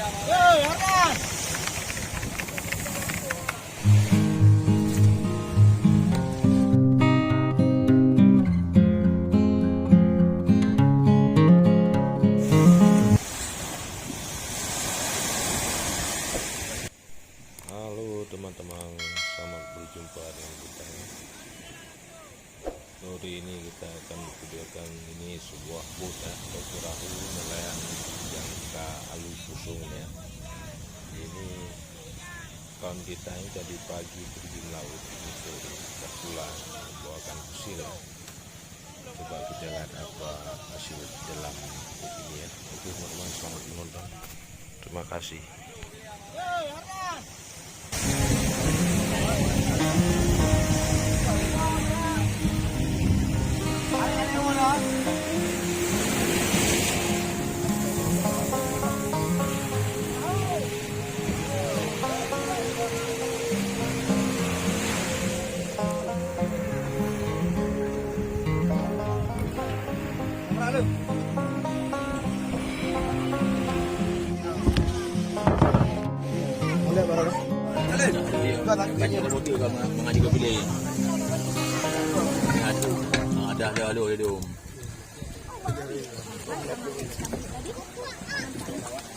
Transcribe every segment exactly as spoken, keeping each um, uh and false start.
Halo teman-teman, selamat berjumpa dengan kita. Hari ini kita akan memvideokan ini sebuah bot, ya, atau perahu nelayan yang ka alu pusong, ya. Ini kawan kita ini tadi pagi pergi melaut, menyusuri, dah pulang, membawakan pasir, ya. Coba kita lihat apa hasil dalam ini, ya. Oke, teman-teman, selamat menonton. Terima kasih.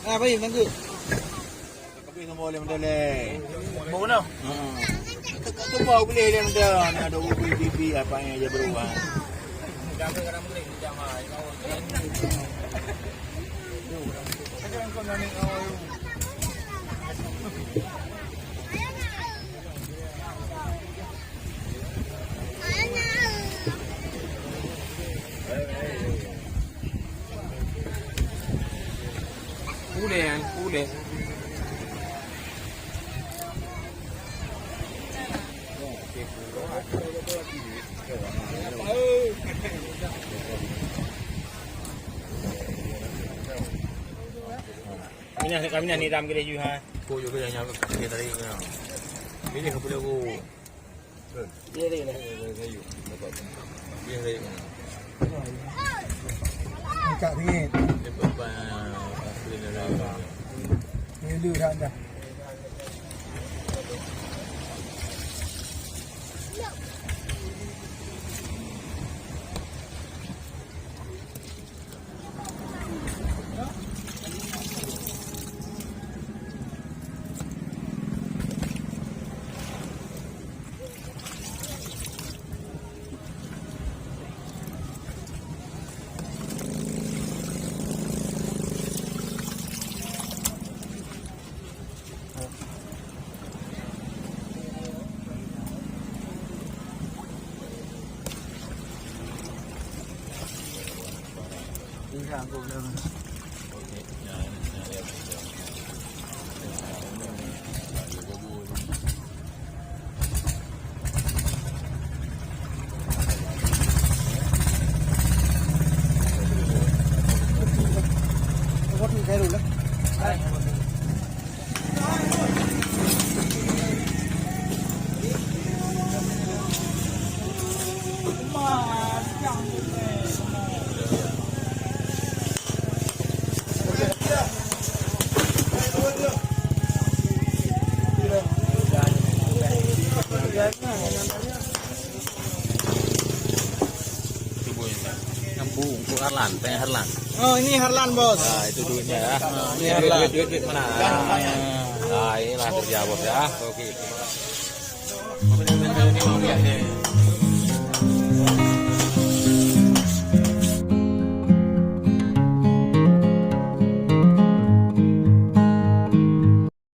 Ah, baik, thank you. Tapi sama oleh model, eh. Mau kena? Ha. Kau boleh dia model, ada ubi bibi apa yang dia berubah. Boleh kan? Boleh. Minah, minah ni dalam gelas you ha. Kau juga yang nyawa kasih tadi. Ini kau boleh kau. Dia dia. Dia dia. Angkat sikit. Dia beban. Dia dulu dah dah. Itu Bu, ini. Yang Bu, Bu Harlan, tanya Harlan. Oh, ini Harlan, Bos. Ah, itu duitnya ya. Ah, ini Harlan. Duit, duit, duit mana? Ah, inilah kerja Bos ya. Oke.